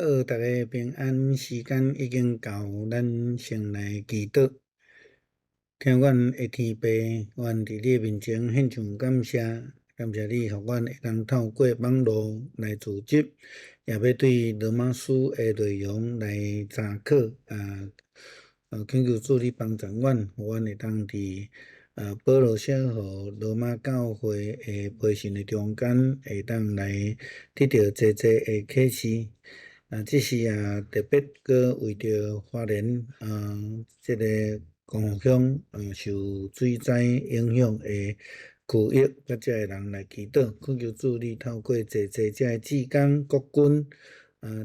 好，逐家平安，時間已經到，咱先來祈禱。天阮的天父，阮佇你的面前獻上感謝，感謝你予阮會當透過網路來組織，也欲對羅馬書的內容來查考。懇求主你幫助阮，予阮會當佇保羅寫予羅馬教會的批信的中間，會當來得著濟濟的啟示。這時也特別閣為著花蓮這个光復鄉受水災影響的區域，佮遮的人來祈禱，懇求主你透過濟濟遮的志工、國軍、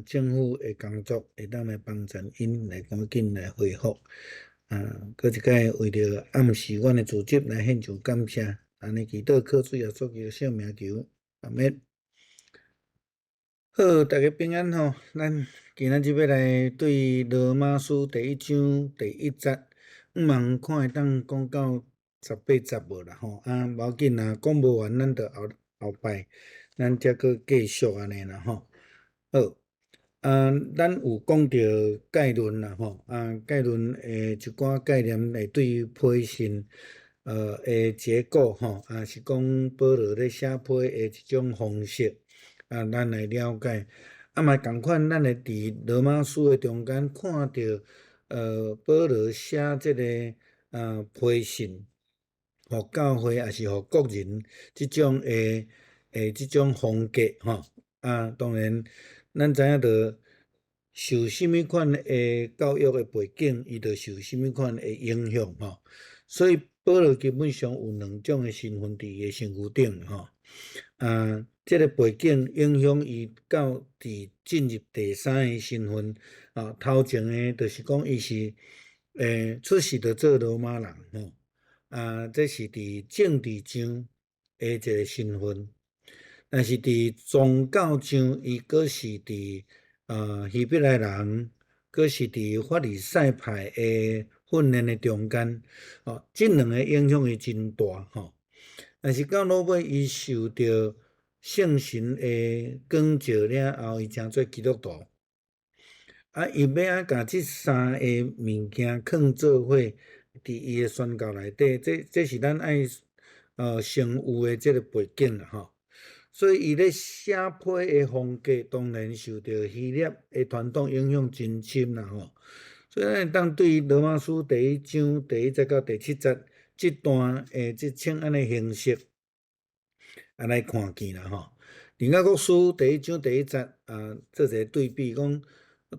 政府的工作，會當來幫助𪜶來趕緊來恢復。閣一擺為著暗時阮的組織來獻上感謝，按呢祈禱靠主耶穌基督聖名求，阿們。好，逐家平安吼。咱今仔日欲來對羅馬書第一章第一節，向望看會當講到十八節無啦吼。無要緊啦，講無完，咱就後後擺，咱才閣繼續按呢啦吼。好，咱有講著概論啦吼。概論的一寡概念來對批信的結構吼，是講保羅咧寫批的一種方式。咱來了解，嘛仝款，咱會佇羅馬書的中間看著，保羅寫這个批信，予教會抑是予個人這種風格吼。當然，咱知影著受啥物款的教育的背景，伊就受啥物款的影響吼。所以保羅基本上有兩種的身份佇伊的身軀頂吼。這个背景影響伊到佇進入第三个身份，頭前的就是講伊是出世就做羅馬人吼，這是佇政治上的一个身份，但是佇宗教上，伊閣是佇希伯來人，閣是佇法利賽派的訓練的中間，這兩个影響伊真大吼。但是到落尾，伊受著聖神的光照了後，伊成做基督徒。伊欲按共這三个物件囥做伙，佇伊的宣教內底，這是咱愛先有的這个背景啦吼。所以伊咧寫批的風格，當然受著希臘的傳統影響真深啦吼。所以咱會當對羅馬書第一章第一節到第七節這段的這請安的形式，來看見啦吼。雅各書第一章第一節做一個對比，講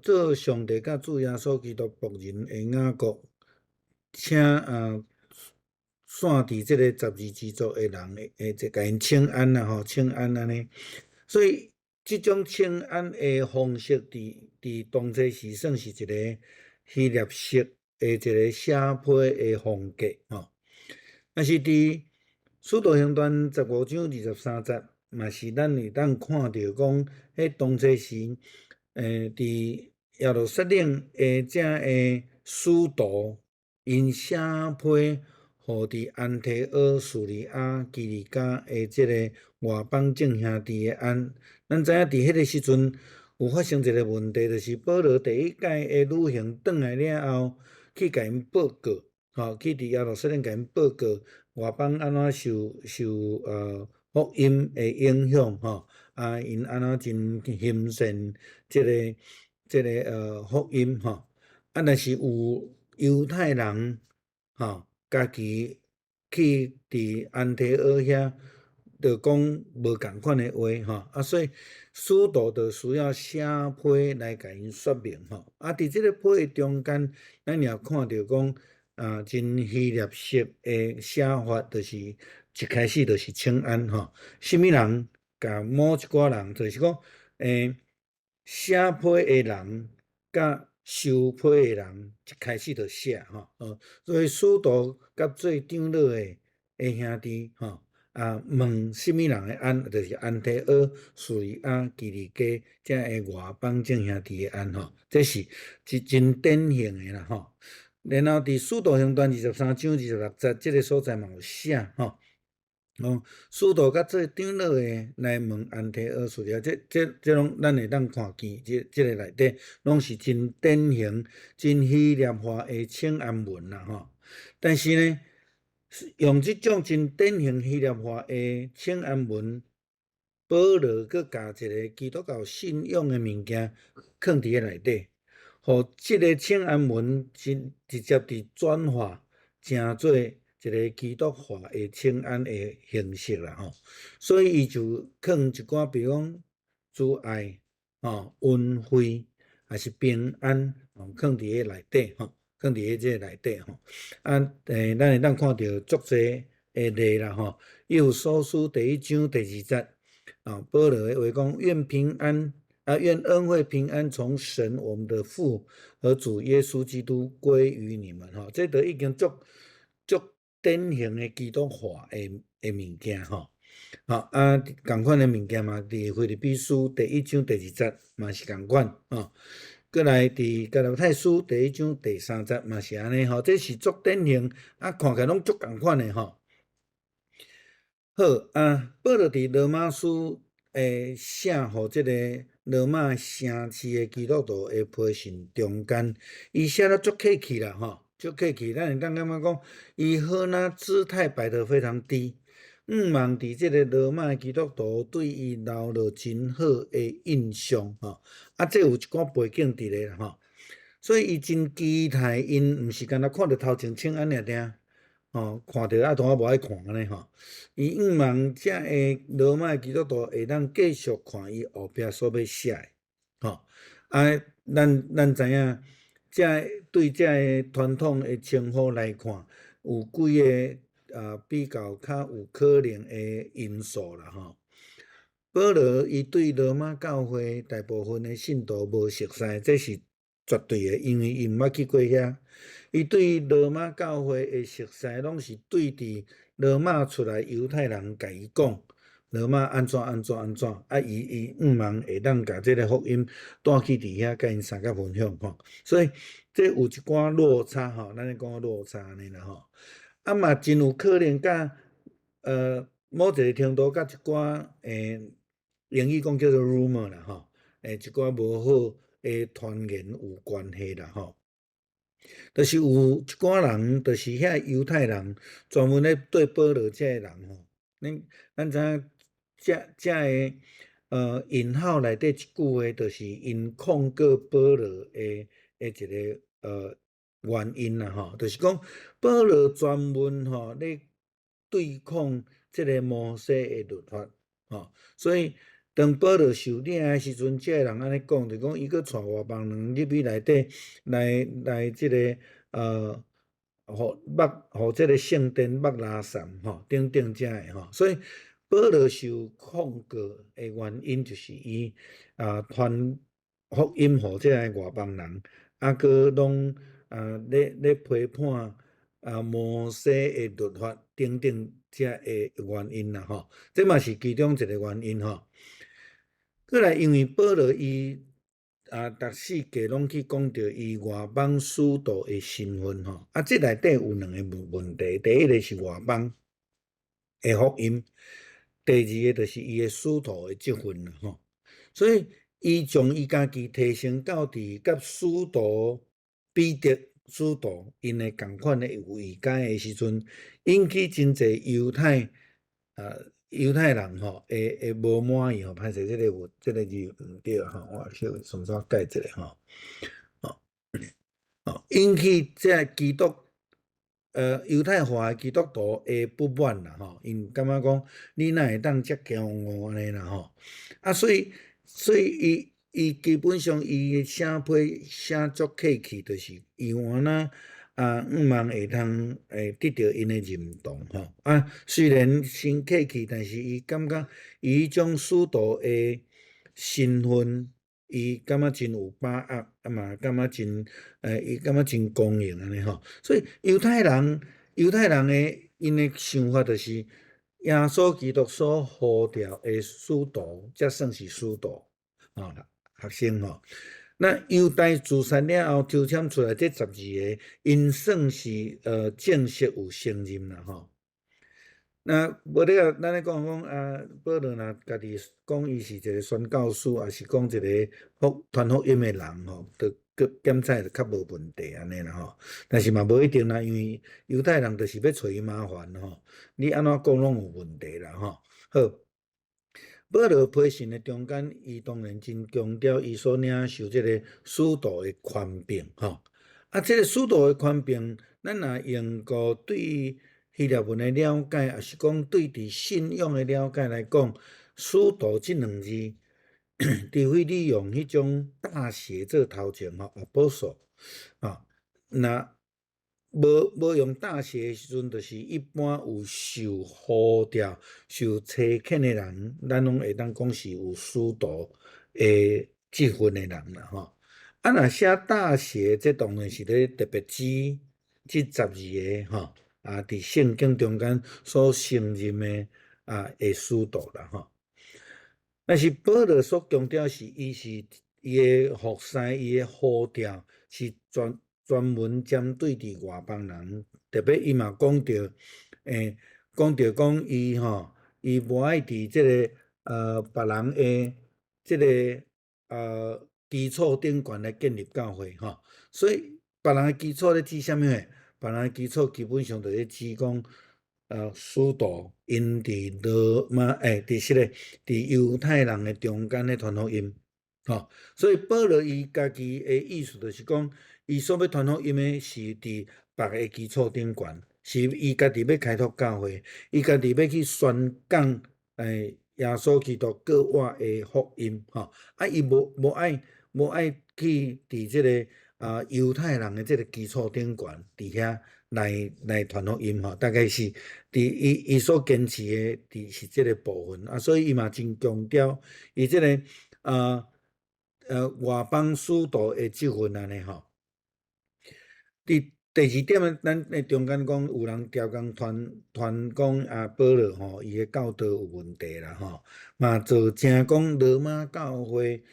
做上帝佮主耶穌基督僕人的雅各，請散佇這個十二支族的人的，這共𪜶請安啦吼，請安按呢。所以這種請安的方式，佇當初時算是一個希臘式的一個寫批的風格吼。但是佇使徒行傳15章23節，嘛是咱會當看著講，彼當初時，佇耶路撒冷的遮个使徒，𪜶寫批予佇安提阿、敘利亞、基利家的這个外邦眾兄弟的安。咱知影佇彼个時陣有發生一个問題，就是保羅第一擺的旅行轉來了後，去共𪜶報告，吼，去佇耶路撒冷共𪜶報告外邦按怎受福音的影響，吼，𪜶按怎真欣羨這个福音，吼，但是有猶太人，吼，家己去佇安提阿遐，就講無仝款的話，吼，所以使徒就需要寫批來共𪜶說明，吼，佇這個批的中間，咱也看著講，真希臘式的寫法，就是一開始就是請安，吼，啥物人共某一寡人，就是講，寫批的人佮收批的人，一開始就寫，吼，所以使徒佮做長老的兄弟，吼，問啥物人的安，就是安提阿、敘利亞、基利家遮个外邦眾兄弟的安，吼，這是一真典型的啦，吼。然後佇使徒行傳23章26節，這个所在嘛有寫，吼。哦，使徒佮做長老的來問安提阿書了，這攏咱會當看見，這個內底攏是真典型、真希臘化的請安文啦吼。但是呢，用這種真典型希臘化的請安文，保羅閣共一个基督教信仰的物件囥佇咧內底，予這个請安文真直接佇轉化成做一个基督化的請安的形式啦吼，所以伊就囥一寡，比如講慈愛、吼恩惠，抑是平安，吼囥佇咧內底吼，囥佇咧這个內底吼。啊，咱會當看著足濟的例啦吼。以弗所書第一章第二節，啊，保羅的話講：願平安啊，願恩惠平安從神我們的父和主耶穌基督歸於你們吼。這都已經足足典型的基督化的物件吼，吼啊，仝款的物件嘛，佇腓立比書第一章第二節嘛是仝款吼，閣來佇加拉太書第一章第三節嘛是按呢吼，這是足典型，啊，看起來攏足仝款的吼。好啊，保羅佇羅馬書寫予這个羅馬城市的基督徒的批信中間，伊寫得足客氣啦吼。足客氣，咱會當感覺講，伊好若姿態擺得非常低，向望佇這个羅馬基督徒對伊留落真好的印象吼。啊，這有一寡背景佇咧吼，所以伊真期待𪜶，毋是干焦看著頭前請安爾爾，吼，看著啊，當我無愛看按呢吼。伊向望遮个羅馬基督徒會當繼續看伊後壁所欲寫的，吼。啊，咱知影。這對這個傳統的稱呼來看，有幾个啊比較較有可能的因素啦吼。保羅伊對羅馬教會大部分的信徒無熟似，這是絕對的，因為伊毋捌去過遐。伊對羅馬教會的熟似，攏是對佇羅馬出來猶太人共伊講。羅馬按怎按怎按怎，啊！伊向望會當共這个福音帶去佇遐，共𪜶相佮分享吼。所以這有一寡落差吼，咱咧講落差按呢啦吼。啊嘛真有可能佮某一个程度佮一寡英語講叫做 rumor 啦吼，一寡無好的傳言有關係啦吼。就是有一寡人，就是遐猶太人專門咧對保羅這个人吼，咱知影。這个引號內底一句話，就是𪜶控告保羅的一个原因啦吼，就是講保羅專門吼咧對抗這个摩西的律法吼，所以當保羅受掠的時陣，這个人按呢講，就講伊閣帶外邦人入去內底來這个予這个聖殿目垃圾吼，等等這个吼，所以保羅受控告的原因，就是伊啊傳福音予這个外邦人，啊，閣攏啊咧批判啊摩西的律法等等這个原因啦吼，這嘛是其中一個原因吼。閣來，因為保羅伊啊，逐四界攏去講著伊外邦使徒的身份吼，啊，這內底有兩个問題，第一个是外邦的福音。第二个就是伊的使徒的職分啦吼，所以伊將伊家己提升到佇佮使徒彼得使徒𪜶的仝款的位階的時陣，引起真濟猶太人吼會無滿意吼，歹勢這個有這个字毋對吼，我小順煞改一下吼，哦，引起這基督。猶太化的基督徒的不滿啦吼，𪜶感覺講你哪會當遮驕傲按呢啦吼？啊，所以伊基本上伊寫批寫足客氣，就是伊原來啊，向望會通會得著𪜶的認同吼。啊，雖然先客氣，但是伊感覺伊彼種使徒的身份，伊感覺真有把握，啊嘛感覺真，伊感覺真光榮按呢吼。所以猶太人的𪜶的想法就是，耶穌基督所呼召的使徒，才算是使徒，吼，學生吼。那猶大自殺了後，抽籤出來這12个，𪜶算是正式有承認啦吼。那無咧啊，咱咧講講啊，保羅若家己講伊是一個宣教師，抑是講一個傳福音的人吼，就閣檢採就較無問題按呢啦吼。但是嘛無一定啦，因為猶太人就是欲揣伊麻煩吼，你按怎講攏有問題啦吼。好，保羅批信的中間，伊當然真強調伊所領受這個使徒的權柄吼。啊，這個使徒的權柄，咱若用個對希臘文的了解，抑是講對佇信仰的了解來講，使徒這兩字，除非你用彼種大寫做頭前吼，apostle 啊，若無用大寫的時陣，就是一般有受呼召、受差遣的人，咱攏會當講是有使徒的職分的人啦吼。啊，若寫大寫，這當然是咧特別指這12個吼。啊，佇聖經中間所承認的啊，的使徒啦吼。但是保羅所強調是，伊是伊的服侍，伊的呼召是專門針對佇外邦人，特別伊嘛講著，講著講伊吼，伊無愛佇這个別人的這个基礎頂懸來建立教會吼，所以別人的基礎咧指啥物貨？別人的基礎基本上就是指講，使徒𪜶佇羅馬，佇這個佇猶太人的中間咧傳福音，吼，所以保羅伊家己的意思就是講，伊所欲傳福音的是佇別个基礎頂懸，是伊家己欲開拓教會，伊家己欲去宣講，耶穌基督閣活的福音，吼，啊，伊無愛去佇這个猶太人的這个基礎頂懸，佇遐來傳福音吼，大概是佇伊所堅持的，佇是這个部分啊，所以伊嘛真強調伊這个外邦使徒的職分按呢吼。佇第二點，咱的中間講有人刁工傳傳講啊，保羅吼，伊的教導有問題啦吼，嘛造成講羅馬教會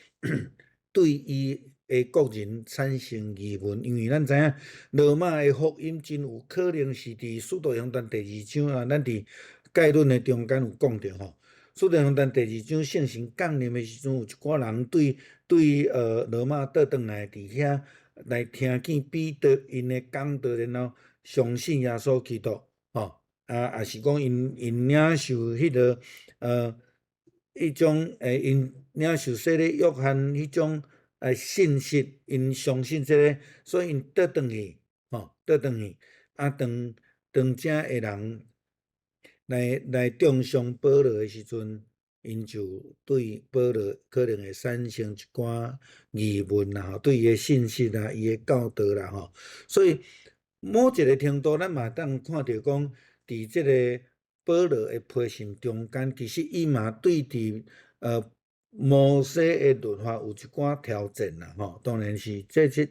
對伊的個人產生疑問，因為咱知影羅馬的福音真有可能是佇使徒行傳第二章啊，咱佇概論的中間有講著吼，使徒行傳第二章聖神降臨的時陣，有一寡人對羅馬倒轉來佇遐來聽見彼得𪜶的講道，然後相信耶穌基督，吼，啊，抑是講𪜶領受彼个彼種𪜶領受洗禮約翰彼種信息，𪜶相信這个，所以𪜶倒轉去，吼，倒轉去，啊，當遮的人來中傷保羅的時陣，𪜶就對保羅可能會產生一寡疑問啦，吼，對伊的信息啦，伊的教導啦，吼，所以某一個程度，咱嘛當看著講，佇這个保羅的批信中間，其實伊嘛對佇摩西的律法有一寡挑戰啦，吼，當然是這是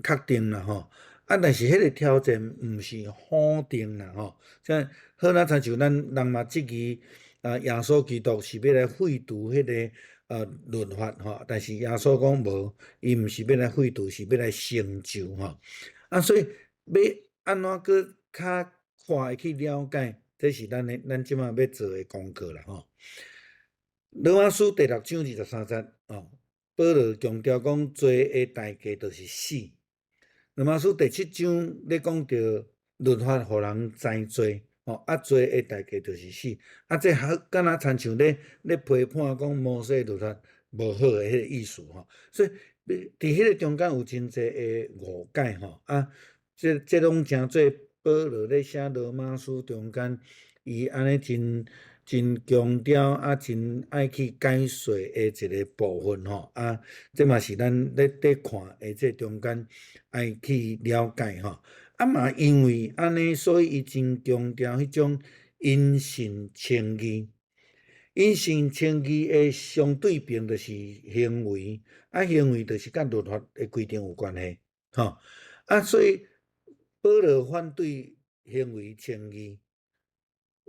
確定啦，吼。啊，但是彼个挑戰毋是否定啦，吼。像好若親像咱人嘛質疑啊，耶穌基督是欲來廢除彼个律法吼，但是耶穌講無，伊毋是欲來廢除，是欲來成就吼。啊，所以欲按怎閣較快去了解，這是咱這馬欲做的功課啦，吼。羅馬書第六章23節，哦，保羅強調講罪的代價就是死。羅馬書第七章咧講著律法予人知罪，吼，啊罪的代價就是死。啊，這好敢若親像咧批判講摩西律法無好的彼个意思吼。所以佇彼个中間有真濟的誤解吼。啊，這攏成做保羅咧寫羅馬書中間，伊按呢真真強調啊，真愛去解說的一个部分吼。啊，這嘛是咱咧看的這中間愛去了解吼。啊嘛因為按呢，所以伊真強調彼種因信稱義。因信稱義的相對邊就是行為，啊行為就是佮律法的規定有關係，吼。啊，所以保羅反對行為稱義。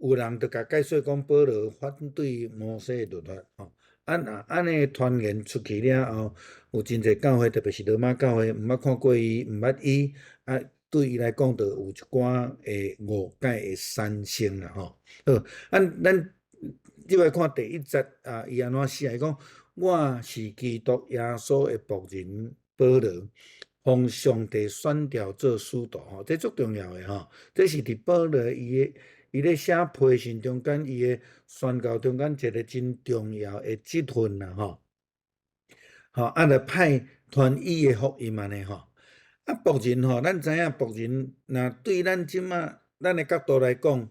有人就共解說講保羅反對摩西的律法，吼。啊若按呢傳言出去了後，有真濟教會，特別是羅馬教會，毋捌看過伊，毋捌伊，啊，對伊來講，就有一寡的誤解會產生啦吼。好，啊，咱入來看第一節啊，伊按怎寫？伊講：我是基督耶穌的僕人保羅，奉上帝選召做使徒吼，這足重要的吼。這是佇保羅伊的伊咧寫批信中間，伊的宣告中間一個真重要的職分啦吼。吼，啊，來派傳伊的福音按呢吼。啊，僕人吼，咱知影僕人，若對咱這馬咱的角度來講，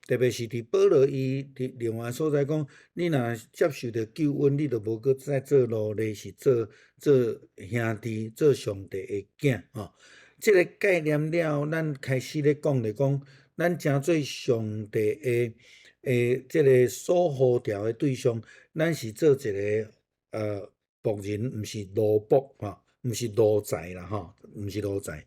特別是佇保羅伊佇另外所在講，你若接受著救恩，你就無閣再做奴隸，是做做兄弟，做上帝的囝吼。這個概念了後，咱開始咧講咧講，咱成做上帝的的這個所呼召的對象，咱是做一個僕人，毋是奴僕吼，毋是奴才啦吼，毋是奴才。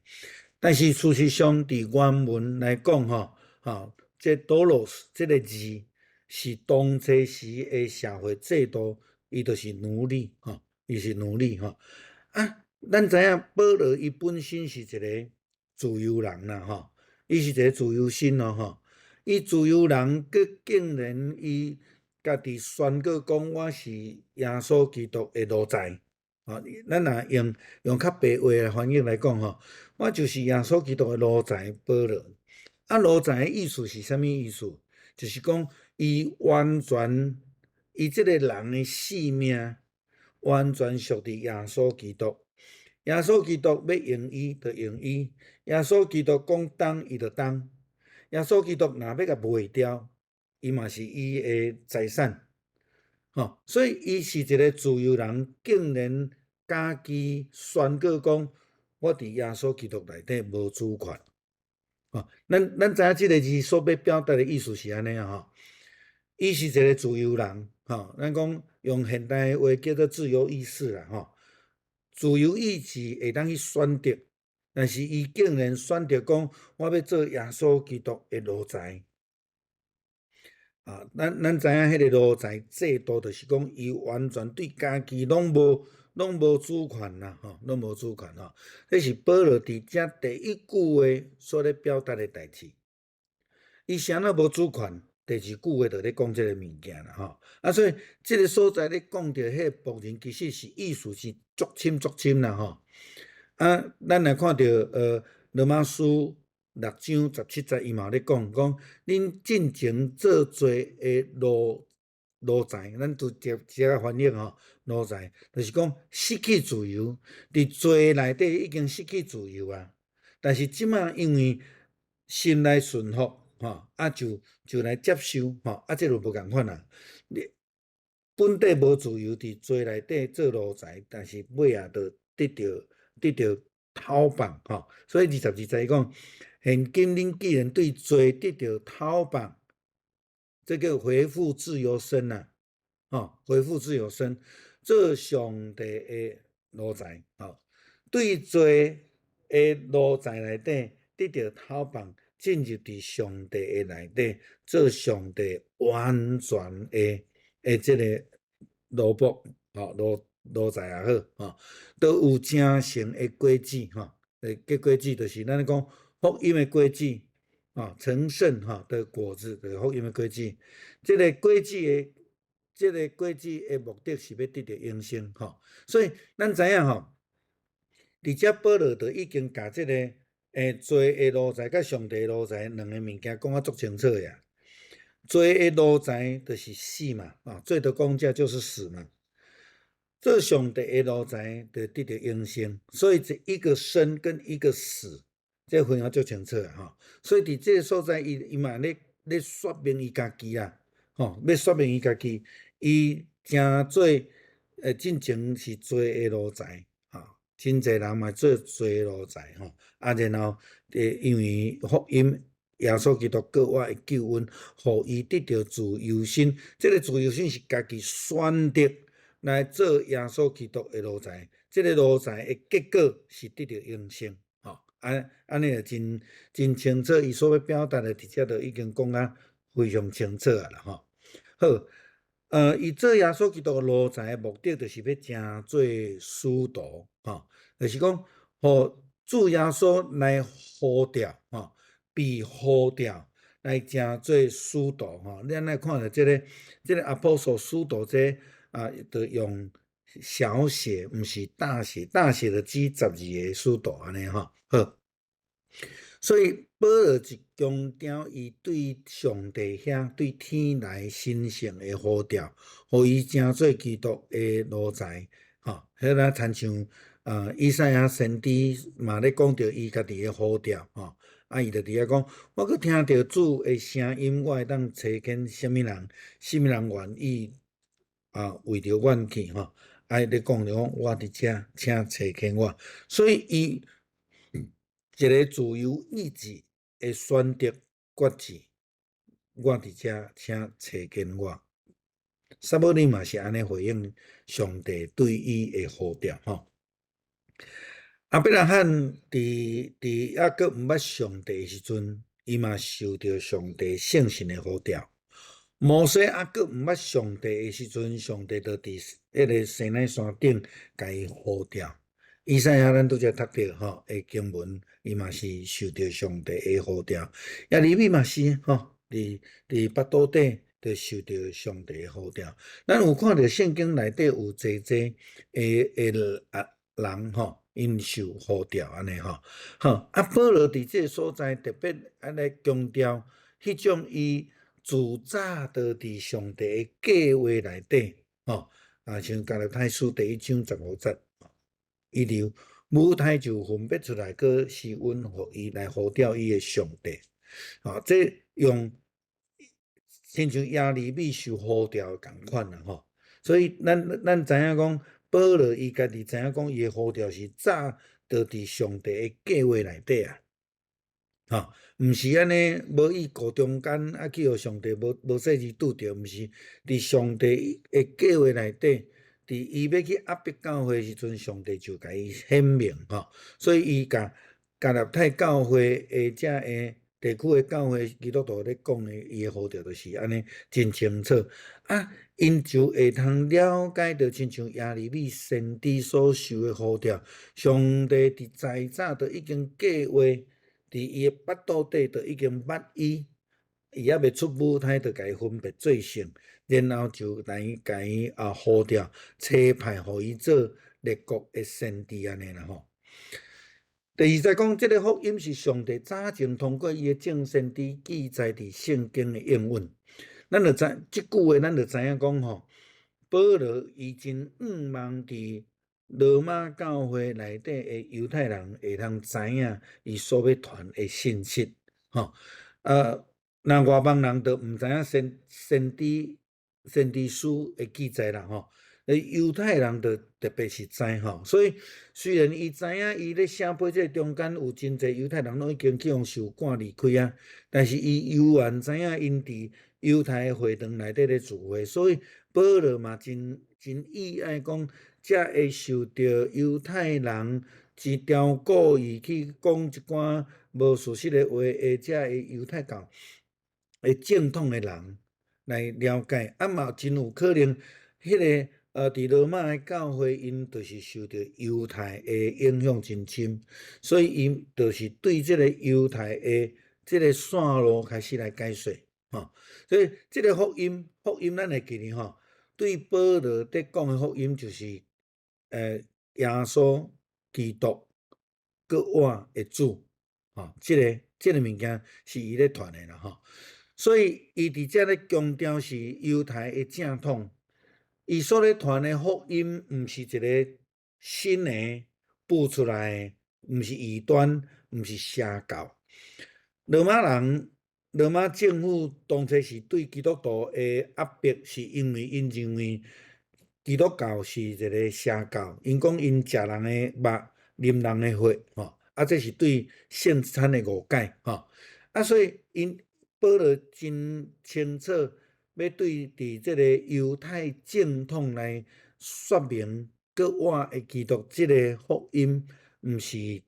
但是事實上，佇原文來講吼，吼，這 doulos 這個字是當初時的社會制度，伊就是奴隸吼，伊是奴隸吼。啊，咱知影保羅伊本身是一個自由人啦吼，伊是一個自由身咯吼。伊自由人，閣竟然伊家己宣告講我是耶穌基督的奴才。吼，咱若用用較白話來翻譯來講吼，我就是耶穌基督的奴才保羅。啊，奴才的意思是啥物意思？就是講伊完全，伊這個人的性命完全屬佇耶穌基督。耶穌基督欲用伊，就用伊；耶穌基督講當，伊就當。耶穌基督若欲共賣掉，伊嘛是伊的財產。吼，所以伊是一個自由人，竟然家己宣告講，我佇耶穌基督內底無主權。吼，咱咱知影這個字所欲表達的意思是按呢啊吼。伊是一個自由人，吼，咱講用現代的話叫做自由意志啦，吼。自由意志會當去選擇，但是伊竟然選擇講，我欲做耶穌基督的奴才。啊，咱咱知影彼個奴才制度，就是講伊完全對家己攏無攏無主權啦，吼，攏無主權吼。這是保羅佇遮第一句話所咧表達的代誌。伊啥物無主權？第二句話就咧講這個物件啦，吼。啊，所以這個所在咧講著彼個僕人，其實是意思是足深足深啦，吼。啊，咱來看著羅馬書六章十七節，伊嘛有咧講，講恁進前做罪的奴奴才，咱就直接翻譯吼，奴才就是講失去自由，佇罪內底已經失去自由啊。但是這馬因為心內順服，吼，啊就就來接受，吼，啊這就無仝款啊。你本底無自由，佇罪內底做奴才，但是尾仔就得著得著討放，吼。所以二十二節講，現今恁既然對罪得著討放，這叫恢復自由身啊，吼，恢復自由身，做上帝的奴才，吼，對罪的奴才內底得著討放，進入佇上帝的內底，做上帝完全的的這個奴僕，吼，奴奴才也好，吼，都有成聖的果子，吼，結果子就是咱講福音的果子，啊，成聖吼的果子，就是福音的果子。這個果子的，這個果子的目的是欲得著永生，吼。所以咱知影吼，佇遮保羅就已經共這個罪的奴才佮上帝的奴才兩个物件講甲足清楚的啊。罪的奴才就是死嘛，啊，罪的工價就是死嘛。做上帝的奴才就得著永生，所以這一個生跟一個死，這分啊足清楚啊吼。所以佇這個所在，伊伊嘛咧咧說明伊家己啊，吼，欲說明伊家己，伊成做進前是罪的奴才，吼，真濟人嘛做罪的奴才吼，啊，然後因為福音耶穌基督過我的救恩，予伊得著自由身，這個自由身是家己選擇來做耶穌基督的奴才，這個奴才的結果是得著永生，吼，按按呢就真真清楚，伊所欲表達的，佇遮就已經講甲非常清楚啊啦，吼。好，伊做耶穌基督的奴才的目的，就是欲成做使徒，吼，就是講，予主耶穌來呼召吼，被呼召來成做使徒吼。咱來看著這個 apostle 使徒這啊，就用小寫，毋是大寫，大寫就指12個使徒按呢吼。好，所以保羅一強調伊對上帝遐對天來神聖的呼召，予伊成做基督的奴才，吼，彼若親像啊，以賽亞先知嘛咧講著伊家己的呼召，吼，啊，伊就佇遐講，我閣聽著主的聲音，我會當差遣啥物人，啥物人願意啊為著阮去，吼，啊，伊咧講著講，我佇遮，請差遣我，所以伊一個自由意志的選擇決志，我佇遮，請差遣我。撒母耳嘛是按呢回應上帝對伊的呼召，吼。亞伯拉罕佇猶閣毋捌上帝的時陣，伊嘛受著上帝聖神的呼召。摩西猶閣毋捌上帝的時陣，上帝就佇彼个西奈山頂共伊呼召。以賽亞咱拄才讀著吼的經文，伊嘛是受著上帝的呼召。耶利米嘛是吼，佇腹肚底就受著上帝的呼召。咱有看著聖經內底有濟濟的啊人吼，𪜶受呼召按呢吼。好，啊保羅佇這个所在特別按呢強調，彼種伊自早就佇上帝的計劃內底，吼，啊像加拉太書第一章15節，伊佇母胎就分別出來，閣施恩予伊來呼召伊的上帝，吼，這用親像耶利米受呼召仝款啦吼。所以咱知影講，保羅伊家己知影講，伊的呼召是早就佇上帝的計劃內底啊，吼，毋是按呢無意顧中間啊去予上帝無細膩拄著，毋是佇上帝的計劃內底，佇伊欲去壓迫教會的時陣，上帝就共伊顯明吼，所以伊共加拉太教會的遮个地區的教會基督徒咧講的，伊的呼召就是按呢真清楚。啊，𪜶就會通了解著，親像耶利米先知所受的呼召，上帝佇在早就已經計劃，佇伊的腹肚底就已經捌伊，伊猶未出母胎就共伊分別做聖，然後就來共伊啊呼召，差派予伊做列國的先知按呢啦吼。第二節講，這个福音是上帝早前通過伊的眾先知記載佇聖經的應允。咱就知這句話，咱就知影講吼，保羅伊真向望佇羅馬教會內底的猶太人會通知影伊所欲傳的信息，吼。若外邦人就毋知影先知書的記載啦，吼。猶太人就特別是知吼，所以雖然伊知影伊咧寫批這个中間有真濟猶太人攏已經去予受趕離開啊，但是伊猶原知影𪜶佇猶太的會堂內底咧聚會，所以保羅嘛真意愛講，才會受著猶太人一條故意去講一寡無事實的話的遮个猶太教的正統的人來了解，啊嘛真有可能，彼个佇羅馬的教會，𪜶就是受著猶太的影響真深，所以𪜶就是對這个猶太的這个線路開始來解說，吼。所以這个福音咱會記得吼，對保羅佇講的福音就是，耶穌基督閣我的主，吼，這个物件是伊咧傳的啦，吼。所以伊佇遮咧強調是猶太的正統，伊所咧傳的福音毋是一个新的補出來的，毋是異端，毋是邪教。羅馬人、羅馬政府當初是對基督徒的壓迫，是因為𪜶認為基督教是一个邪教，𪜶講𪜶食人的肉、啉人的血，吼，啊，這是對聖餐的誤解，吼，啊，所以𪜶保羅真清楚，欲對佇這个猶太正統來說明，閣活的基督這个福音，毋是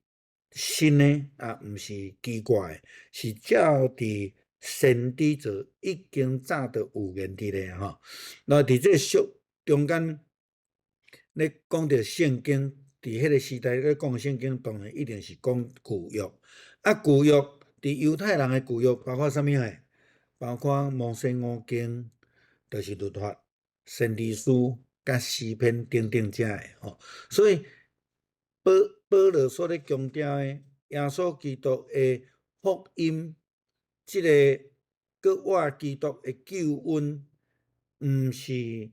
新的，啊，毋是奇怪的，是照佇先知就已經早就預言佇咧吼。那佇這個中間咧講著聖經，佇彼个時代咧講聖經，當然一定是講舊約。啊，舊約佇猶太人的舊約包括啥物貨？包括摩西五經，就是律法、先知書、佮詩篇等等遮的吼。所以保保羅所咧強調的耶穌基督的福音，這个閣活基督的救恩，毋是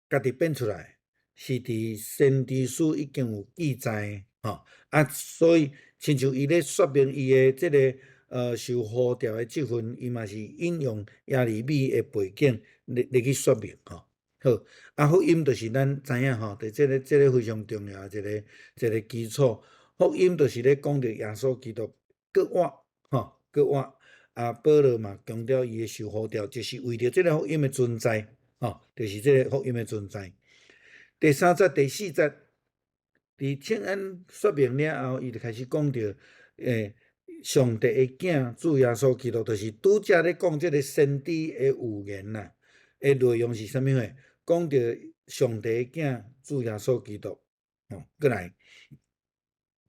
家己變出來，是佇先知書已經有記載吼。啊，所以親像伊咧說明伊的這个受呼召的這份，伊嘛是引用耶利米的背景來來去說明吼。好，啊，福音就是咱知影吼，佇這個非常重要的一個基礎。福音就是咧講著耶穌基督閣活吼，閣活。啊，保羅嘛強調伊的受呼召，就是為著這个福音的存在，吼，就是這个福音的存在。第三節、第四節，佇請安說明了後，伊就開始講著，上帝的囝主耶穌基督，就是拄才咧講這个先知的預言啦。的內容是啥物貨？講著上帝的囝主耶穌基督，吼，閣來，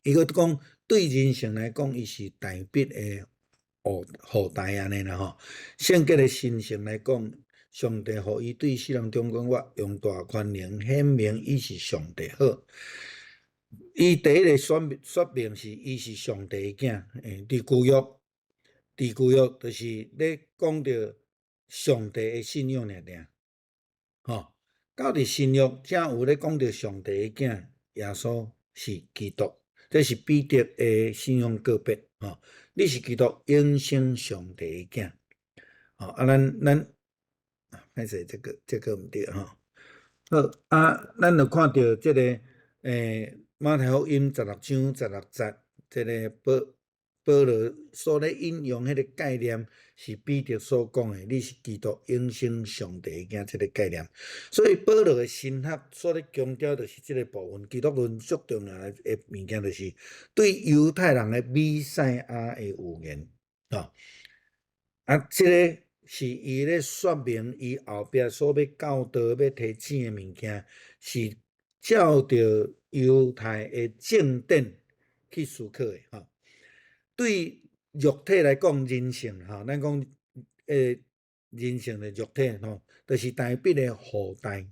伊閣講對人性來講，伊是大衛的後代按呢啦吼。聖潔的神性來講，上帝予伊對世人中間活，用大權能顯明伊是上帝好。伊第一个說明是伊是上帝的囝，佇舊約就是咧講著上帝的信仰爾爾，吼。到佇新約才有咧講著上帝的囝耶穌是基督，這是彼得的信仰告白，吼。你是基督永生上帝的囝，吼。啊，咱歹勢，這個毋對吼。好，啊，咱就看著這个馬太福音16章16節，這个保羅所咧引用彼个概念，是彼得所講的，你是基督永生上帝的囝，這个概念。所以保羅的神學所咧強調就是這个部分，基督論足重要的物件，就是對猶太人的彌賽亞的預言，吼。啊，這个是伊咧說明伊後壁所欲教導、欲提醒的物件，是照著猶太的正典去思考的，吼。對肉體來講，人性吼，咱講人性的肉體吼，就是大衛的後代。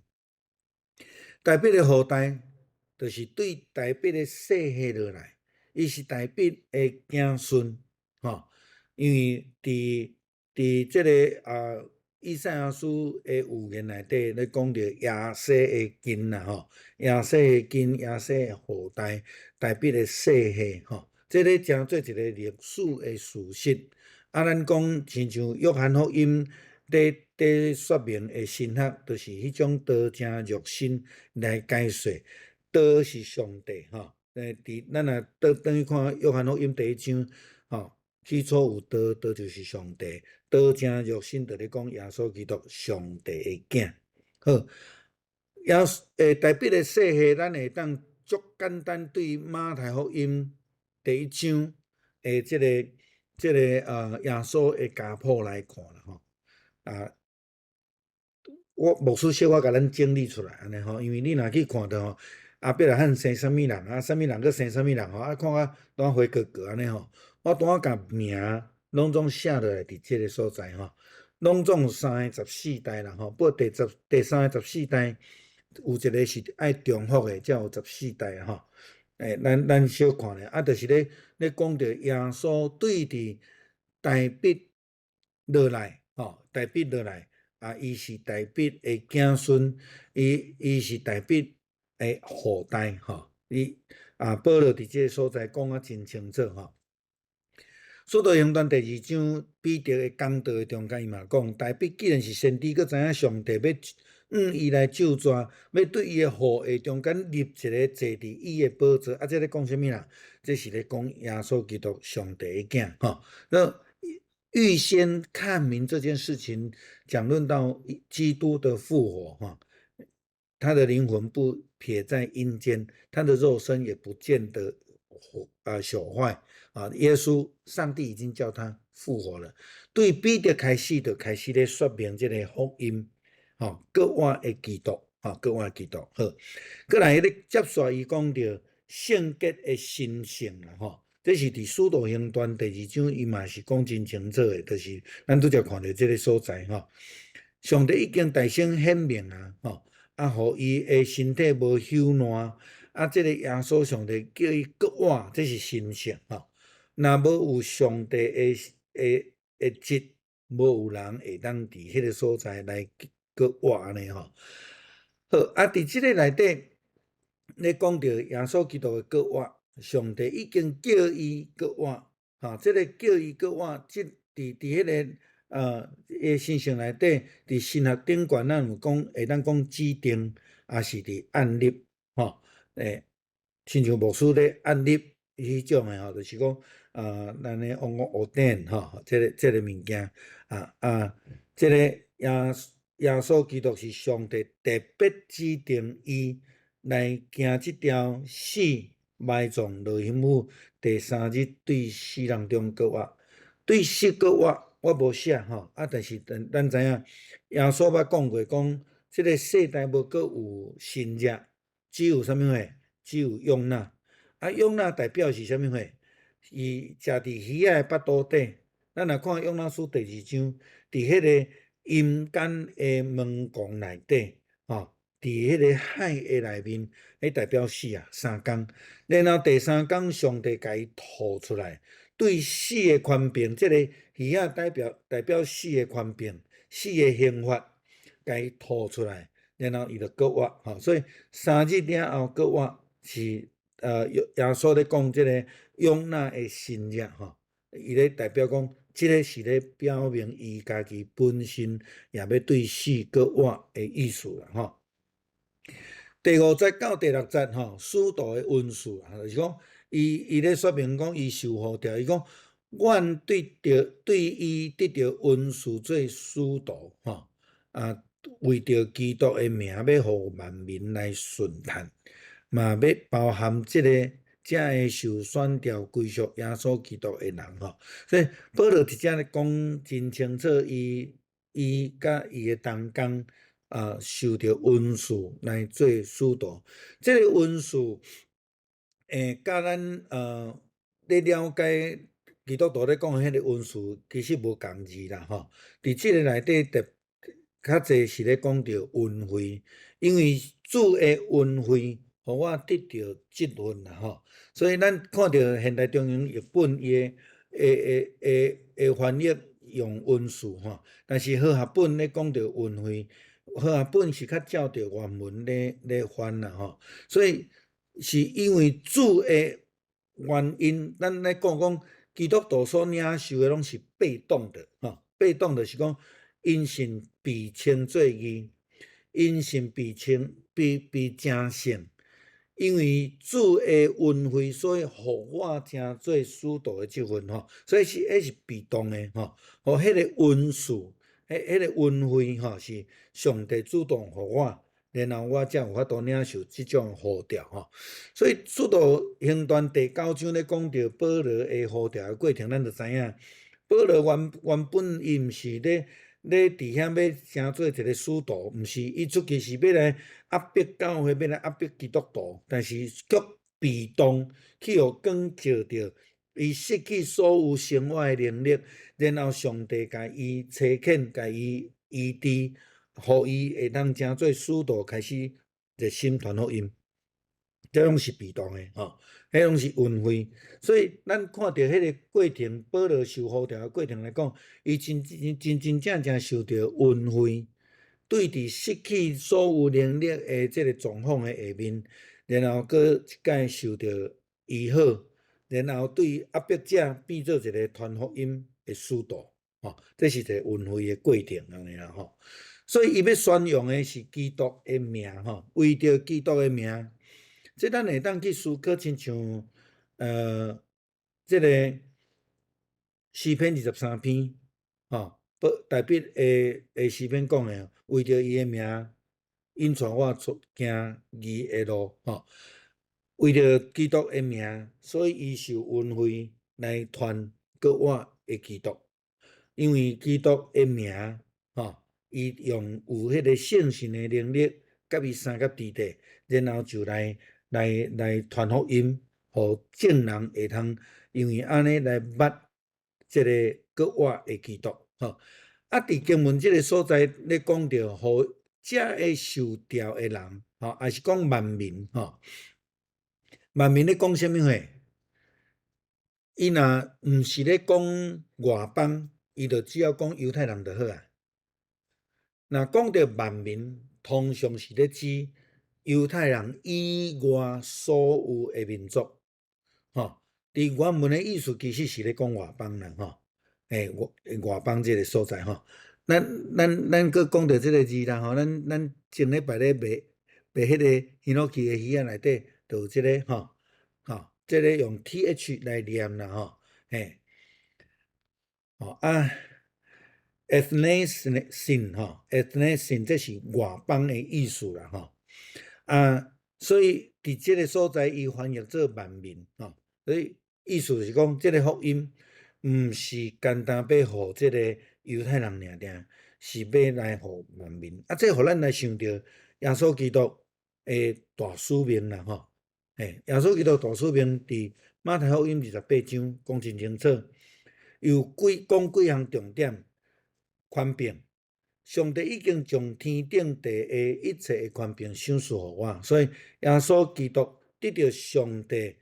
大衛的後代，就是對大衛的世系落來，伊是大衛的子孫，吼。因為佇這个以賽亞書的預言內底咧講著耶西的根啦，吼，耶西的根，耶西的後代，大衛的世系，吼。這个成做一个歷史的事實。啊，咱講親像約翰福音咧說明的神學，就是彼種道成肉身來解說，道是上帝，吼。佇咱若倒轉去看約翰福音第一章，吼，起初有道，道就是上帝，道成肉身，就咧講耶穌基督上帝的囝。好，耶大衛的世系，咱會當足簡單對馬太福音第一章的這個耶穌的家譜來看啦吼。啊，我牧師小可共咱整理出來按呢吼，因為你若去看著吼，亞伯拉罕生啥物人，啊，啥物人閣生啥物人吼，啊，看甲拄花格格按呢吼。我拄仔共名攏總寫落來佇這个所在吼，攏總有三个十四代啦吼，不過第三个十四代有一个是愛重複的，才有十四代吼。咱小看咧，啊，就是咧講著耶穌對佇大衛落來，吼，大衛落來，啊，伊是大衛的子孫，伊是大衛的後代，吼，伊啊，保羅佇這个所在講啊真清楚，吼。使徒行傳第二章，彼得的講道的中間，伊嘛講，大衛既然是先知，閣知影上帝欲向伊來咒詛，欲對伊的後裔中間立一个坐佇伊的寶座，啊，這咧講啥物啦？這是咧講耶穌基督上帝的囝，吼。那預先看明這件事情，講論到基督的復活，哈，他的靈魂不撇在陰間，他的肉身也不見得朽壞啊！耶穌，上帝已經叫他復活了。對彼得開始就開始咧說明這个福音，吼，閣活的基督，吼，閣換基督。好，閣來彼个接續伊講著聖潔的神性啦，吼，這是佇使徒行傳第二章，伊嘛是講真清楚的，就是咱拄才看著這个所在吼。上帝已經大聲顯明啊，吼，啊，予伊的身體無朽爛，啊，這个耶穌上帝叫伊復活，這是神聖吼。若無有上帝的旨，無有人會當佇彼个所在來閣活按呢吼。好，啊，佇這个內底，咧講著耶穌基督的復活，上帝已經叫伊復活，吼，這个叫伊復活，這佇彼个的神聖內底，佇神學頂懸，咱有講會當講指定，抑是佇按立，吼，親像牧師咧按立彼種的吼，就是講，咱咧講講 ordain 吼，這个物件，啊，這个耶穌基督是上帝特別指定伊來行這條死埋葬落辛苦，第三日對死人中復活，對死復活。我無寫吼，啊，但是咱知影，耶穌捌講過，講這个世代無閣有先知，只有啥物貨？只有約拿。啊，約拿代表是啥物貨？伊食佇魚仔的腹肚底。咱若看約拿書第二章，佇彼个陰間的門拱內底，吼，佇彼个海的內面，彼代表死啊，三工。然後第三工，上帝共伊吐出來。對死的權柄，這个魚仔代表死的權柄，死的刑罰，共伊吐出來，然後伊就復活，吼。所以三日了後復活是耶穌咧講這个約拿的神跡，吼，伊咧代表講，這个是咧表明伊家己本身也欲對死復活的意思啦，吼。第五節到第六節，吼，使徒的恩賜，就是講，伊咧說明講，伊受呼召，伊講，阮對著對伊得著恩賜做使徒，吼，啊，為著基督的名，欲予萬民來順嘆，嘛欲包含這个遮个受選召歸屬耶穌基督的人，吼。所以保羅佇遮咧講真清楚，伊佮伊的同工啊，受著恩賜來做使徒，這个恩賜，佮咱咧了解基督徒咧講的彼个恩賜，其實無仝字啦，吼。佇這个內底特較濟是咧講著恩惠，因為主的恩惠，予我得著這份啦，吼。所以咱看著現代中文譯本伊的翻譯用恩賜吼，但是和合本咧講著恩惠，和合本是較照著原文咧翻啦，吼。所以是因為主的原因，咱咧講講基督徒所領受的攏是被動的，吼，被動的是講因信被稱做義，因信被成聖，因為主的恩惠，所以予我成做使徒的這份吼，所以是彼是被動的吼，予彼个恩賜，彼个恩惠吼是上帝主動予我。然後我才有法度領受這種呼召吼，所以使徒行傳第九章咧講著保羅的呼召的過程，咱就知影，保羅原本伊毋是咧佇遐欲成做一个使徒，毋是，伊出去是欲來壓迫教會，欲來壓迫基督徒，但是卻被動去予光照著，伊失去所有生活的能力，然後上帝共伊差遣，共伊醫治。予伊會當成做使徒，開始熱心傳福音，這攏是被動的吼，彼攏是恩惠。所以咱看著彼个過程，保羅受呼召的過程來講，伊真真真真正正受著恩惠，對佇失去所有能力的這个狀況的下面，然後閣一擺受著醫好，然後對壓迫者變做一个傳福音的使徒，吼，這是一个恩惠的過程按呢啦吼。所以伊欲宣揚的是基督的名，吼，為著基督的名，這咱會當去思考，親像這个詩篇23篇，吼，大衛的詩篇講的，為著伊的名，引帶我出行義的路，吼，為著基督的名，所以伊受恩惠來傳閣活的基督，因為基督的名，吼。伊用有彼个聖神的能力，佮佮伊相佮弟弟，然後就來傳福音，予眾人會通因為按呢來捌這個閣活的基督，吼。啊，佇經文這个所在咧講著，予遮个受召的人，吼，抑是講萬民，吼，萬民咧講啥物話？伊若毋是咧講外邦，伊就只要講猶太人就好啊。若講著萬民，通常是咧指猶太人以外所有的民族，吼。佇原文的意思其實是咧講外邦人，吼。外邦這个所在，吼。咱閣講著這个字啦，吼。咱前禮拜咧賣彼个ヒノキ的魚仔內底，就有這个吼，吼，這个用 th 來念啦，吼，嘿。吼啊，ethnesin 吼，ethnesin 這是外邦的意思啦，吼。啊，所以佇這个所在，伊翻譯做萬民，吼，所以意思是講，這个福音毋是干焦欲予這个猶太人爾爾，是欲來予萬民。啊，這予咱來想著耶穌基督的大使命啦，吼。嘿，耶穌基督大使命佇馬太福音28章講真清楚，有幾講幾項重點，權柄。上帝已經將天頂地下一切的權柄賞賜予我，所以耶穌基督得著上帝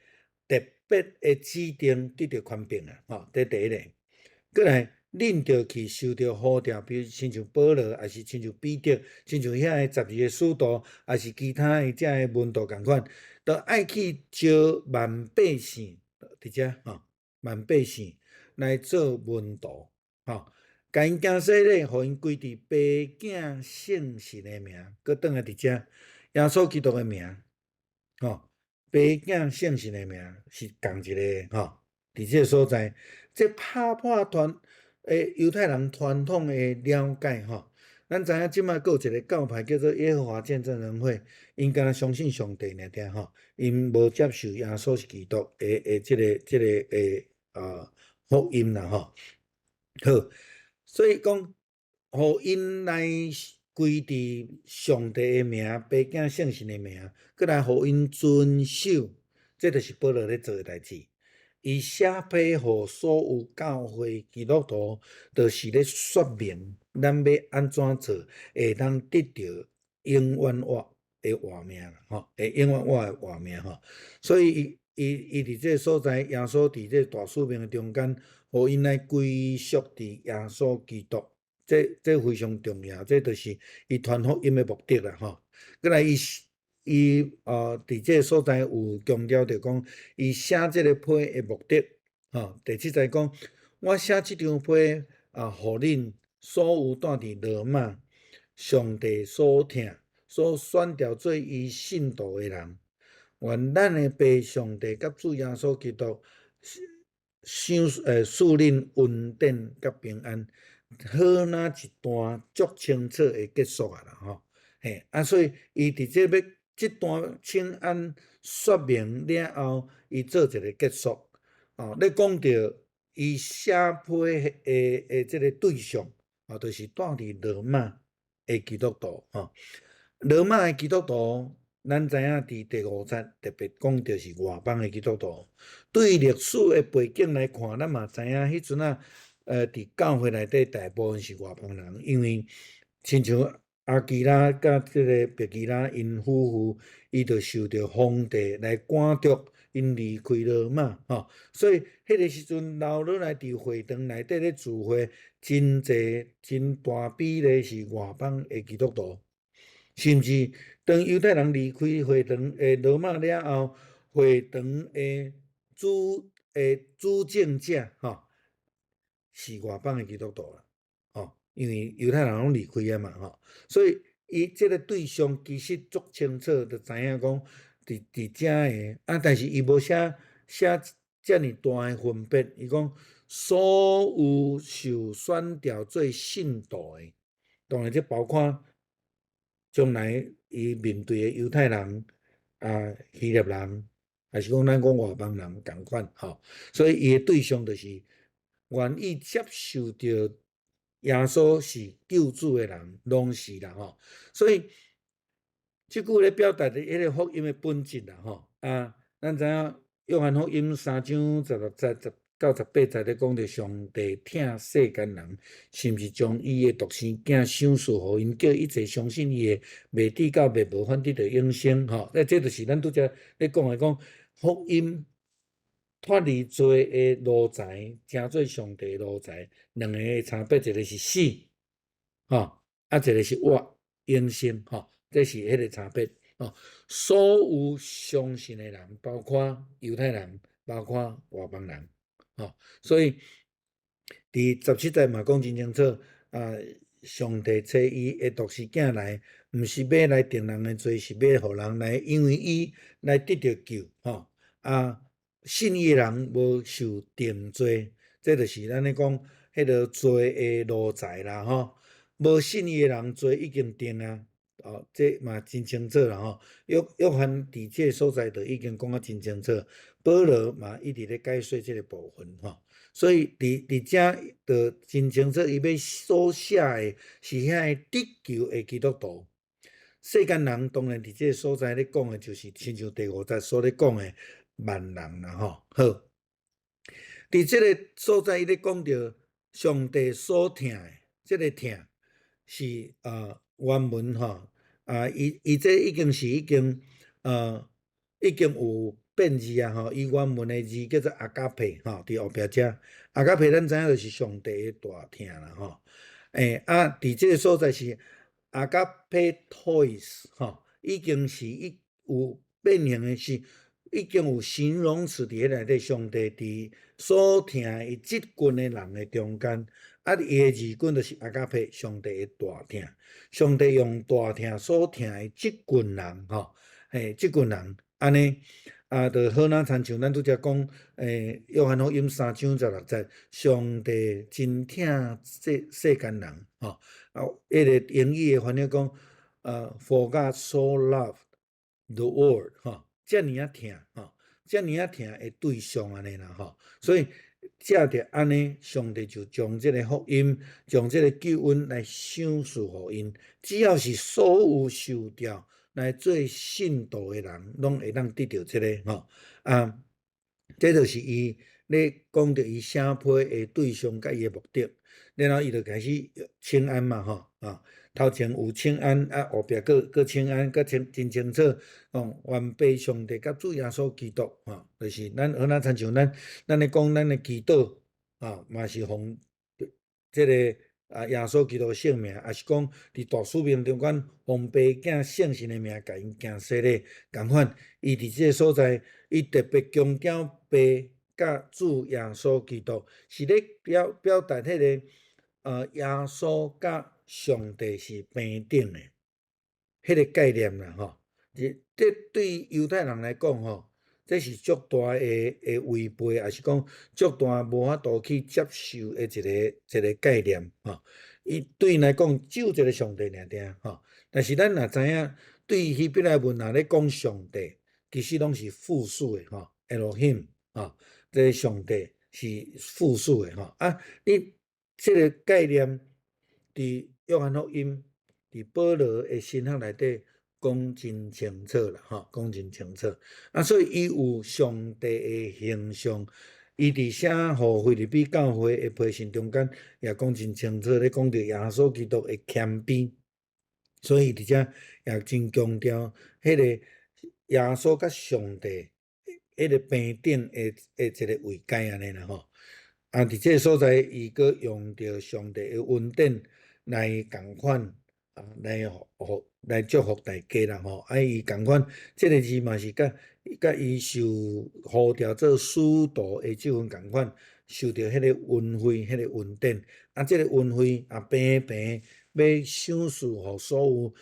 特別的指定，得著權柄啊！吼，這第一个。閣來，恁著去受著呼召，比如親像保羅，抑是親像彼得，親像遐个12个使徒，抑是其他的遮个門徒仝款，都愛去招萬百姓，佇遮吼，萬百姓來做門徒，吼。共𪜶行洗禮，予𪜶歸佇爸囝聖神的名，閣轉來佇遮，耶穌基督的名，吼，爸囝聖神的名是仝一个，吼，佇這个所在，這拍破傳猶太人傳統的了解，吼，咱知影這擺閣有一个教派叫做耶和華見證人會，𪜶敢若相信上帝爾爾吼，𪜶無接受耶穌是基督的這个福音啦，吼，好。所以講，予𪜶來歸佇上帝的名、爸囝聖神的名，閣來予𪜶遵守，這就是保羅咧做的代誌。伊寫批予所有教會基督徒，就是咧說明咱欲按怎做，會當得著永遠活的活命，吼，會永遠活的活命，吼。所以伊伊伊佇這个所在，耶穌佇這個大使命的中間，予𪜶來歸屬佇耶穌基督，這非常重要，這就是伊傳福音的目的啦，吼。閣來伊伊佇這个所在有強調著講，伊寫這个批的目的，吼。第七節講，我寫這張批啊，予恁所有住佇羅馬，上帝所疼、所選召做伊聖徒的人，願咱的父上帝佮主耶穌基督賞賜恁恩典佮平安，好若一段足清楚的結束啊啦，吼，嘿，啊，所以伊佇這欲這段請安說明了後，伊做一个結束，哦，咧講著伊寫批的這个對象，哦，就是住佇羅馬的基督徒，吼，羅馬的基督徒。咱知影佇第五節特別講著是外邦的基督徒。對歷史的背景來看，咱嘛知影彼陣仔，佇教會內底大部分是外邦人，因為親像亞居拉佮這个百基拉𪜶夫婦，伊就受著皇帝來趕逐𪜶離開羅馬，吼，所以彼个時陣留落來佇會堂內底咧聚會，真濟真大比例是外邦的基督徒。甚至當猶太人離開會堂的羅馬了後，會堂的主政者吼是外邦的基督徒啦，吼，因為猶太人攏離開啊嘛，吼，所以伊這个對象其實足清楚，就知影講佇遮个啊，但是伊無寫遮爾大的分別，伊講所有受選召做聖徒的，當然這包括將來伊面對的猶太人啊、希臘人，抑是講咱講外邦人仝款吼，所以伊的對象就是願意接受著耶穌是救主的人，攏是啦吼。所以這句咧表達的彼个福音的本質啦吼。啊，咱知影約翰福音三章十六節到十八節咧講著上帝疼世間人，甚至將伊的獨生囝賞賜予𪜶，叫一切相信伊的，袂致到滅亡，反得著永生吼。啊，這就是咱拄才咧講的講福音脫離罪的奴才，成做上帝奴才，兩個的差別，一個是死，吼，啊，一個是活永生，吼，這是彼個差別，吼。所有相信的人，包括猶太人，包括外邦人，吼，所以佇十七節嘛講真清楚，啊，上帝差伊的獨生囝來，毋是欲來定人的罪，是欲予人來因為伊來得著救，吼，啊。信伊的人無受定罪，這就是咱咧講彼个罪的奴才啦吼。無信伊的人罪已經定啊，哦，這嘛真清楚啦吼。約翰佇這个所在就已經講甲真清楚，保羅嘛一直咧解說這个部分吼。所以佇遮就真清楚，伊欲所寫的是遐个得救的基督徒。世間人當然佇這个所在咧講的，就是親像第五節所咧講的萬人啦吼。好，佇這个所在，伊咧講著上帝所疼的，這个疼是啊原文吼啊，伊這已經是已經有變字啊吼，伊原文的字叫做 agape 吼，佇後壁遮 agape 咱知影就是上帝的大疼啦吼。欸啊，佇這个所在是 agapetois 吼，已經是已有變形的是已經有形容詞佇彼內底，上帝佇所疼的這群的人的中間，啊，伊的字根就是 agape，上帝的大疼，上帝用大疼所疼的這群人吼，嘿，這群人按呢啊，就好若親像咱拄才講，欸，約翰福音三章十六節，上帝真疼這世間人，吼，啊，彼个英語的翻譯講，For God so loved the world，吼，遮爾仔疼，吼，遮爾仔疼的對象按呢啦，吼，所以藉著按呢，上帝就將這个福音，將這个救恩來賞賜予𪜶，只要是所有受召來做信徒的人，攏會當得著這个，吼，啊，這就是伊咧講著伊寫批的對象佮伊的目的，然後伊就開始請安嘛，吼，啊，頭前有請安，啊，後壁閣請安，閣清真清楚，講願父上帝佮主耶穌基督，吼，就是咱好若親像咱咧講咱的祈禱，啊，嘛是奉這个啊耶穌基督聖名，抑是講佇大使命中間奉父囝聖神的名共𪜶行洗禮，仝款，伊佇這个所在，伊特別強調父佮主耶穌基督，是咧表達彼个耶穌佮上帝是平等的，彼个概念啦吼。這對猶太人來講吼，這是足大的違背，抑是講足大無法度去接受的一個概念吼。伊對𪜶來講只有一個上帝爾爾吼。但是咱若知影，對希伯來文若咧講上帝，其實攏是複數的吼，Elohim 吼，這个上帝是複數的吼。啊，你這个概念佇約翰福音、佇保羅的神學內底講真清楚啦，吼，講真清楚。啊，所以伊有上帝的形象，伊佇寫予腓立比教會的批信中間也講真清楚，咧講著耶穌基督的謙卑。所以佇遮也真強調，彼个耶穌佮上帝彼个平等的一个位階按呢啦吼。啊，佇這个所在，伊閣用著上帝的恩典來仝款啊，來予來祝福大家啦吼。啊，伊仝款這个字嘛是佮伊受呼召做使徒的這份仝款，受著彼个恩惠、彼个恩典。啊，這个恩惠也平平欲賞賜予所有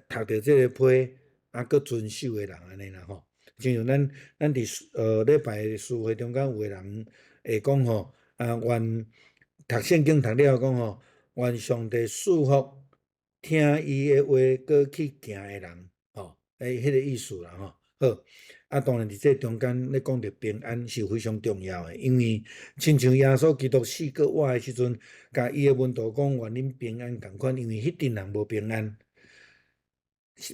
讀著這个批啊，閣遵守的人按呢啦吼。親像咱佇禮拜聚會中間有的人會講吼，啊，願讀聖經讀了講吼，願上帝賜福聽伊的話閣去行的人，吼，欸，彼个意思啦吼。好，啊，當然佇這中間咧講著平安是非常重要的，因為親像耶穌基督死閣活的時陣，共伊的門徒講願恁平安仝款，因為彼陣人無平安。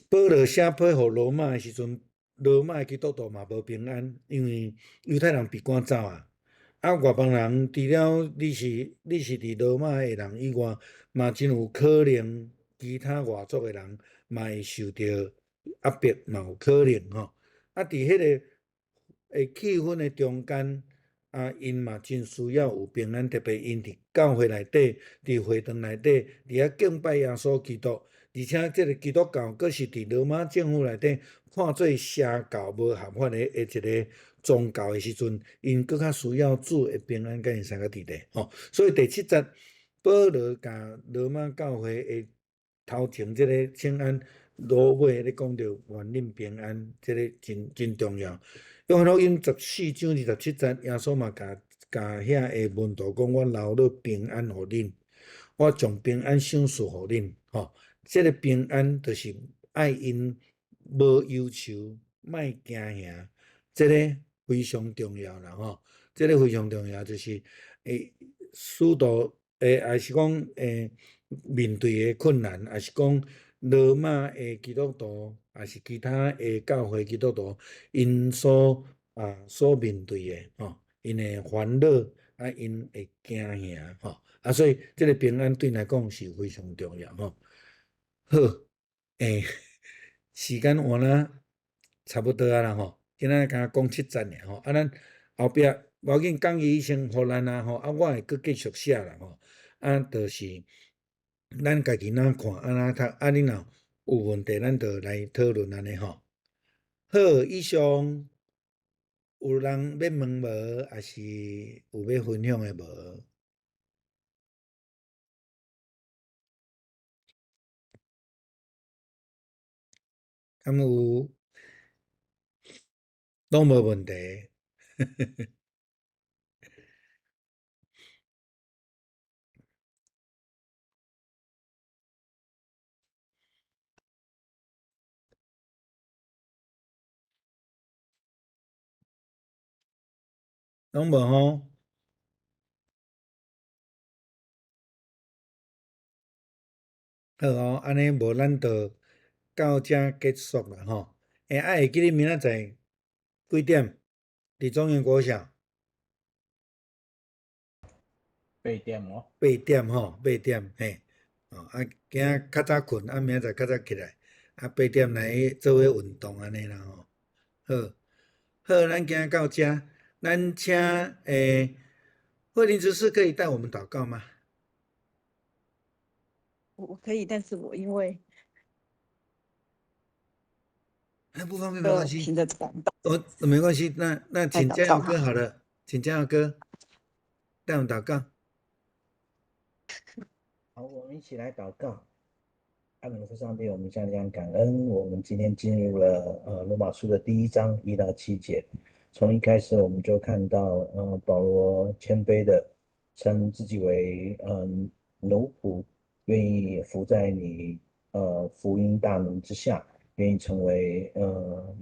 保羅寫批予羅馬的時陣，羅馬的基督徒嘛無平安，因為猶太人被趕走啊。啊，外邦人除了你是佇羅馬的人以外，嘛真有可能其他外族的人嘛會受著壓迫，嘛有可能吼。啊，佇彼个的氣氛的中間，啊，𪜶嘛真需要有平安，特別𪜶佇教會內底，佇會堂內底，佇遐敬拜耶穌基督，而且這个基督教閣是佇羅馬政府內底看做邪教無合法的一个宗教的時陣，𪜶閣較需要主的平安佮𪜶相佮佇咧吼。所以第七節，保羅共羅馬教會的頭前這个請安，落尾咧講著願恁平安，這个真真重要。約翰福音14章27節，耶穌嘛共共遐个門徒講：我留落平安予恁，我將平安賞賜予恁。吼，這个平安就是愛𪜶無憂愁，莫驚嚇，這个非常重要啦吼。這个非常重要，就是使徒抑是講面對的困難，抑是講羅馬的基督徒，抑是其他的教會基督徒，𪜶所面對的吼，𪜶的煩惱啊，𪜶會驚嚇吼，啊，所以這个平安對𪜶來講是非常重要吼。好，時間換啦，差不多啊啦吼，今仔敢若講七節爾吼，啊，咱後壁無要緊，講義先予咱啊吼，啊，我會閣繼續寫啦吼，啊，就是咱家己哪看按怎讀，啊，恁若有問題，咱就來討論按呢吼。好，以上有人欲問無，抑是有欲分享的無？敢有？攏無問題。攏無吼？好哦，按呢無咱就到遮結束啦吼。啊，會記得明仔載幾點？佇中原國小？八點哦。八點吼，八點嘿。哦，啊，今仔較早睏，啊，明仔載較早起來，啊，八點來做伙運動按呢啦吼。好，好，咱今仔到遮，咱請慧玲執事可以帶我們禱告嗎？我可以，但是我因為那不方便沒關係。聽得懂。哦，沒關係，那請嘉耀哥好了，請嘉耀哥帶我們禱告。好，我們一起來禱告。阿們父上帝，我們將將感恩，我們今天進入了羅馬書的第一章1到7節。從一開始我們就看到，保羅謙卑的稱自己為奴僕，願意服在你福音大能之下，願意成為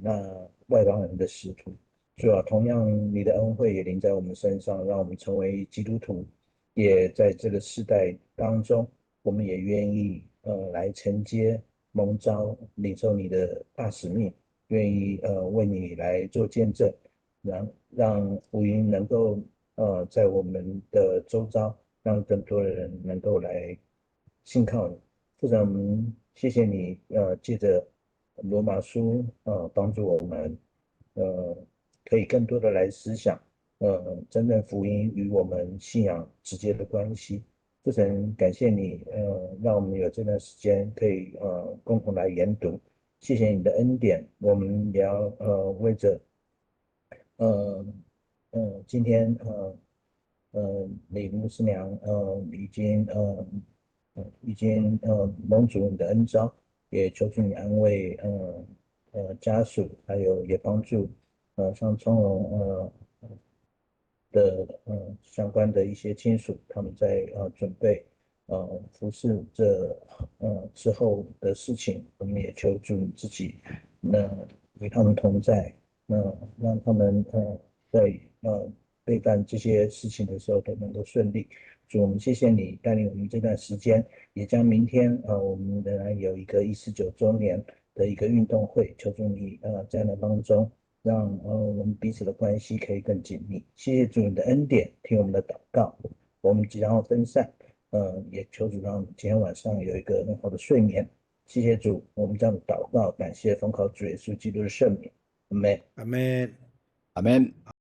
那外邦人的使徒。主啊，同樣你的恩惠也臨在我們身上，讓我們成為基督徒，也在這個世代當中，我們也願意來承接蒙召，領受你的大使命，願意為你來做見證，讓福音能夠在我們的周遭，讓更多的人能夠來信靠你。父神，我們謝謝你，借着羅馬書，幫助我們，可以更多的來思想，真正福音與我們信仰直接的關係。父神，感謝你，讓我們有這段時間可以共同來研讀。謝謝你的恩典，我們也要為着，今天李牧師娘已經蒙主你的恩召，也求主你安慰家屬，還有也幫助像聰榮的相關的一些親屬，他們在準備服侍這之後的事情，我們也求主你自己那與他們同在，那讓他們在備辦這些事情的時候都能夠順利。主，我們謝謝你帶領我們這段時間，也將明天我們仍然有一個149週年的一個運動會，求主你在那當中，讓我們彼此的關係可以更緊密。謝謝主你的恩典，聽我們的禱告，我們即將要分散，也求主讓我們今天晚上有一個很好的睡眠。謝謝主，我們這樣的禱告，感謝奉靠主耶穌基督的聖名，阿門。阿門。阿門。